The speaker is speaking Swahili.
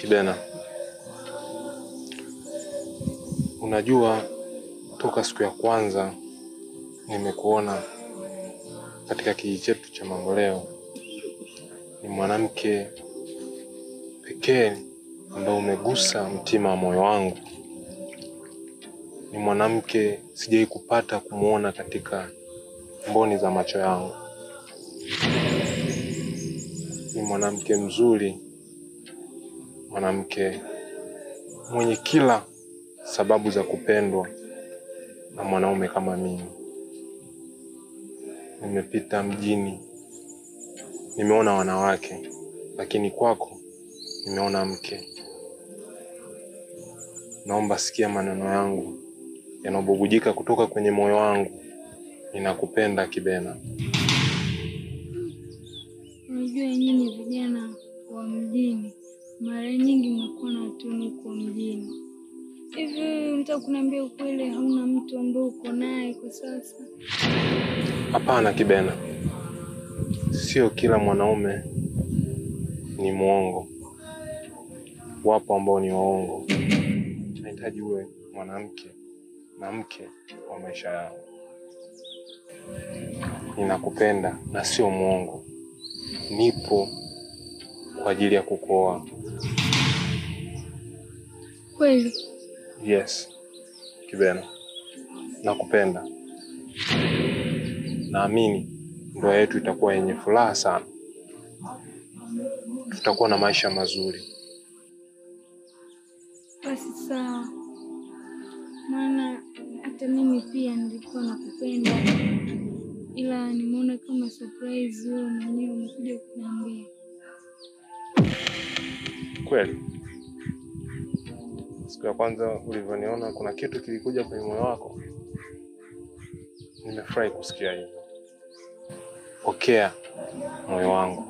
Kibena, unajua toka siku ya kwanza nimekuona katika kijiji chetu cha Mamboleo, ni mwanamke pekee ambaye umegusa mtima wa moyo wangu. Ni mwanamke sijai kupata kumuona katika mboni za macho yangu. Ni mwanamke mzuri, mwanamke mwenye kila sababu za kupendwa na mwanaume kama mimi. Nimepita mjini, nimeona wanawake, lakini kwako nimeona mke. Naomba sikia maneno yangu yanayobubujika kutoka kwenye moyo wangu. Ninakupenda Kibena. Unajua nyinyi vijana wa mjini mara nyingi mnakuwa na watu huko mjini. Hivi unataka kuniambia ukweli hauna mtu ambaye uko naye kwa sasa? Hapana Kibena. Sio kila mwanaume ni muongo. Wapo ambao ni waongo. Nahitaji uwe mwanamke na mke wa maisha yangu. Ninakupenda na sio muongo. Nipo kwa ajili ya kukuoa. Kweli? Yes, Kibena. Nakupenda. Naamini ndoa yetu itakuwa yenye furaha sana. Tutakuwa na maisha mazuri. Basi sawa. Maana hata mimi pia nilikuwa nakupenda. Ila nimeona kama surprise wewe mwenyewe umekuja kuniambia. Kweli? Siku ya kwanza ulivyoniona kuna kitu kilikuja kwenye moyo wako. Nimefurahi kusikia hivyo. Pokea moyo wangu.